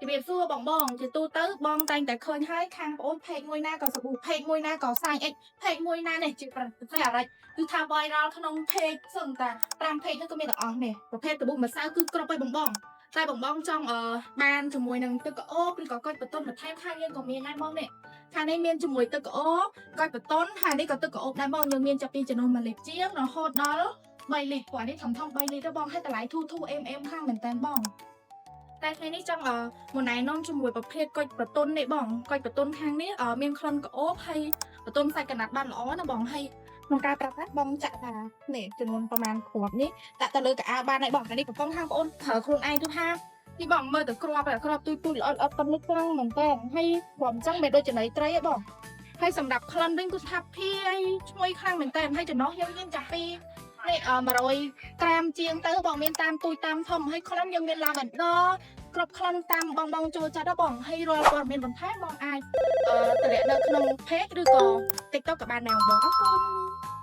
ជំរាបសួរបងបងជាទូទៅបងតែងតែឃើញហើយខាងប្អូន page មួយណាក៏សាប៊ូ page មួយណាក៏សាញអិច page មួយណានេះជាប្រទេសអារ៉ិចគឺថា viral ក្នុង page សឹងតា5 page នោះក៏មានទាំងអស់នេះប្រភេទសាប៊ូម្សៅគឺគ្រប់ហើយបងបងតែបងបងចង់អឺបានជាមួយនឹងទឹកក្រអូបឬក៏គុជបតុនបន្ថែមខាងយើងក៏មានដែរបងនេះខាងនេះមានជាមួយទឹកក្រអូបគុជបតុនហើយនេះក៏ទឹកក្រអូបដែរបងយើងមានចាប់ពីចំនួន1លីត្រជាងរហូតដល់3លីត្រព្រោះអានេះធំធំ3លីត្រទេបងហើយតម្លៃធូរធូរអេមអេមខ្លាំងមែនតើបងតែថ្ងៃនេះចង់អឺមកណែនាំជាមួយប្រភេទគុជបតុននេះបងគុជបតុនខាងនេះអឺមានក្លិនក្រអូបហើយបតុនសាច់កណាត់បានល្អណាបងហើយក្នុងការប្រើប្រាស់បងចាក់ថានេះចំនួនប្រហែលគ្រាប់នេះដាក់ទៅលើកៅអៅបានហើយបងតែនេះកំពុងខាងបងអូនប្រើខ្លួនឯងគឺថានេះបងមើលទៅគ្រាប់ហើយគ្រាប់ទូចទូចល្អល្អប៉ុណ្ណេះខ្លាំងមែនតើហើយគ្រាប់អញ្ចឹងមិនដូចចំណីត្រីទេបងហើយសម្រាប់ក្លិនវិញគឺថាភាយឈ្ងុយខ្លាំងមែនតើហើយចំណុះយើងមានចាប់ពីនេះ100ក្រាមជាងទៅបងមានតាមទូចតាមធំហើយក្លិនយើងមាន lavender គ្រប់ក្លិនតាមបងបងចូលចិត្តដល់បងហើយរាល់ព័ត៌មានបន្ថែមបងអាចអឺតម្លាក់នៅក្នុង page ឬក៏ TikTok ក៏បានដែរបងអរគុណ។